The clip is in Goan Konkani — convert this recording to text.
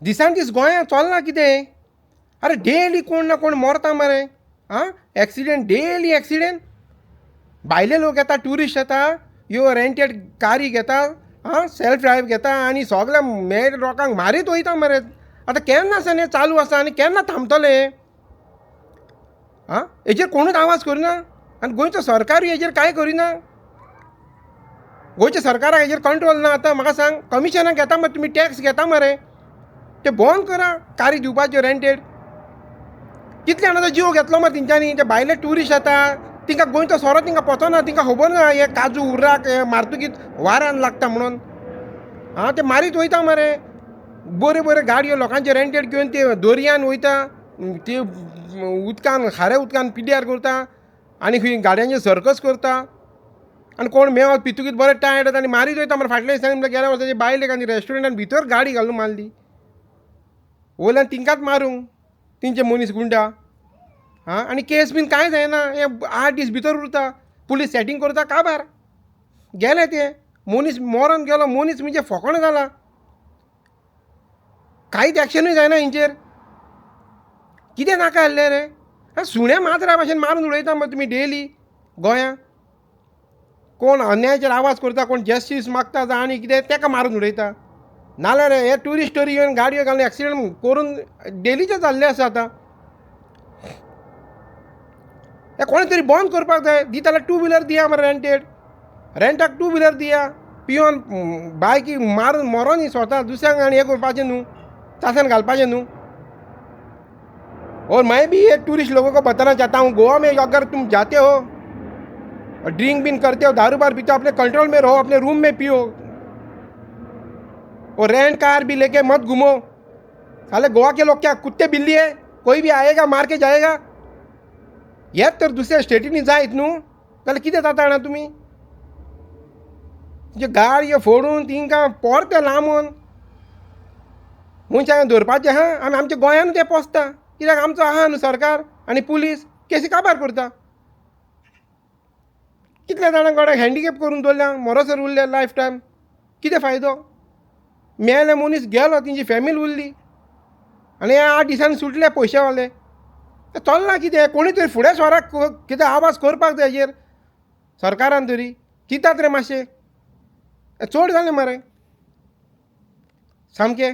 दिसान दीस गोंयांत चल्लां कितें? आरे डेली कोण ना कोण मरता मरे. आं, एक्सिडेंट, डेली एक्सिडेंट. भायले लोक येता, ट्युरिस्ट येता, ह्यो रेंटेड कारी घेता, आं, सेल्फ ड्रायव घेता आनी सगळे मेळ लोकांक मारीत वयता मरे. आतां केन्ना सावन हें चालू आसा आनी केन्ना थांबतलें हें? आं, हेजेर कोणूच आवाज करिना आनी गोंयचो सरकारूय हेजेर कांय करिना. गोंयच्या सरकाराक हेजेर कंट्रोल ना. आतां म्हाका सांग, कमिशनां घेता मरे तुमी, टॅक्स घेता मरे, ते बंद करा कारी दिवपाच्यो रेंटेड. कितले जाणांचो जीव घेतलो मरे तेंच्यांनी. ते भायले ट्युरिस्ट येता, तिंकां गोंयचो सोरो तिंकां पचना, तिंकां खबर ना हे काजू उर्राक हे मारतकीच वारान लागता म्हणून. आं, ते मारीत वयता मरे. बऱ्यो बऱ्यो गाडयो लोकांचे रेंटेड घेवन ते दर्यान वयता, ते उदकान, खाऱ्या उदकान पिड्ड्यार करता आनी खंय गाडयांचे सर्कस करता. आनी कोण मेवत पितुकीत बरें टायर्ड जाता आनी मारीत वयता मरे. फाटल्या दिसांनी म्हणल्यार गेल्या वर्सा बायलेक आनी रेस्टॉरंटान भितर गाडी घालून मारली, वयल्यान तिंकाच मारूंक तेंचे मनीस गुंडा. आं, आनी केस बीन कांय जायना, हे 8 दीस भितर उरता, पुलीस सेटींग करता, काबार गेले ते मनीस मरोन गेलो. मनीस म्हणजे फोकोण जाला, कांयच एक्शनूय जायना हेंचेर. कितें नाका जाल्लें रे? सुण्या माजरा भाशेन मारून उडयता मरे तुमी डेली गोंयांत. कोण अन्यायाचेर आवाज करता, कोण जस्टीस मागता जावं आनी कितें, तेका मारून उडयता. नाल्यार हे ट्युरिस्ट तरी येवन गाडयो घालून एक्सिडंट करून डेलीचे जाल्ले आसा. आतां हे कोणें तरी बंद करपाक जाय. दिता जाल्यार टू व्हिलर दिया मरे रेंटेड, रेंटाक टू व्हिलर दिया. पियोन बायकी मारून मरोनी स्वता, दुसऱ्यांक आनी हें करपाचें न्हू, त्रासान घालपाचें न्हू. और मैं भी एक टूरिस्ट लोगों को बताना चाहता हूँ, गोवा में अगर तुम जाते हो और ड्रिंक बिन करते हो, दारू बार पीते हो, अपने कंट्रोल में रहो, अपने रूम में पियो और रेंट कार भी लेके मत घूमो. साले गोवा के लोग क्या कुत्ते बिल्ली है, कोई भी आएगा मार के जाएगा. येत तर दुसऱ्या स्टेटींनी जायत न्हू, जाल्यार कितें जाता जाणा तुमी? तुज्यो गाडयो फोडून तिंकां परते लांबोवन मनशांक धरपाचें आहा. आनी आमच्या गोंयान ते पोसता कित्याक आमचो आहा न्हू सरकार आनी पुलीस केसी काबार करता. कितल्या जाणांक कोणाक हँडिकॅप करून दवरल्या, मरोसर उरले लायफ टायम. कितें फायदो? मेले मनीस गेलो, तेंची फॅमिली उरली आनी 8 दिसांनी सुटले पयशेवाले. चल्लां कितें? कोणी तरी फुडें सोराक कितें आवाज करपाक जाय हेजेर सरकारान तरी. चिंतात रे मातशें, चड जालें मरे सामकें.